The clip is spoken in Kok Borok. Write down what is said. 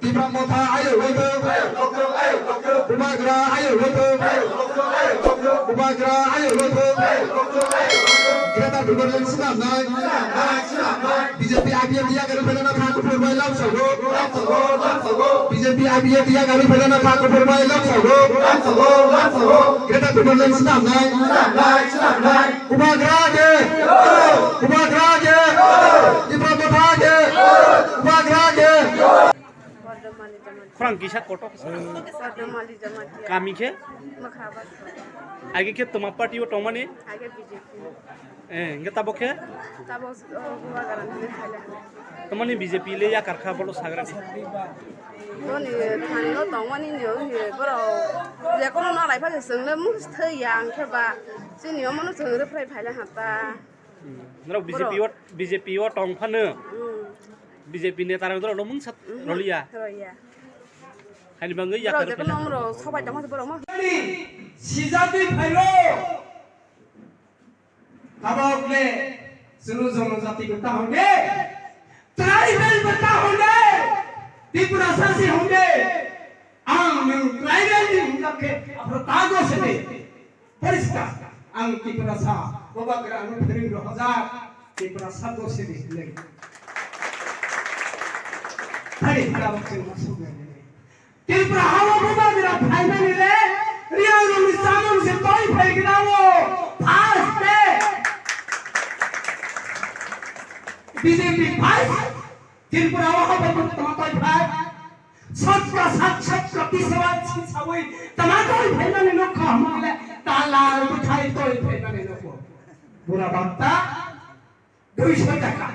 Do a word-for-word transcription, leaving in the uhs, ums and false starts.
Tipra Motha ayo loito. Bubagra ayo loito. Bubagra ayo loito. Greater Tipraland swnamnai. B J P I P F yakari phainani kha kuphur bai lamsago. B J P I P F yakari phainani kha kuphur bai lamsago. Greater Tipraland swnamnai. Bubagra age! Bubagra age! Tipra Motha age! Bubagra age! Khorang kisa kotor. Kami khe? Age khe toma party o tongmani? Age B J P. Eh, hingke tabok khe? Tabok, oh, Bubagra ni phaile. Tamani B J P le yakar kha bolo sagra ni. Boni thani o tongmani ni o hi borok jekono nalai pha se chwng le mung thwi ya ang khe ba chini omo no chwng rwphrai phaile ha ta. Hmm. Norok B J P o, B J P o tong phano. Hmm. B J P neta rok norok no mungsa roliya. Roliya. Hani bangwi yakar rok phela. Norok sobai tongma borok ma. Sijagwi phairo. Tabok le chwng jonojati bwta hwnde, tribal bwta hwnde, Tiprasa se hwnde, ang nwng tribal ni hwnjak khe aphuru ta go se de. Poriskar, ang Tiprasa, Bubagra ano pherim rohojak, Tiprasa go se de hwnwi. Hari tabok chwng aswk nai. Tripura hao Bubagra phaimani le, Riyangrokni chamung se toi phaigrao, first day. B J P first, Tripura o hao bai tama toi phai. Sabka saath, sabka biswas si sawi tama toi phaimani nokha hwnmani le, tala bwthai toi phaimani nokho. Bura bakta, duiso taka.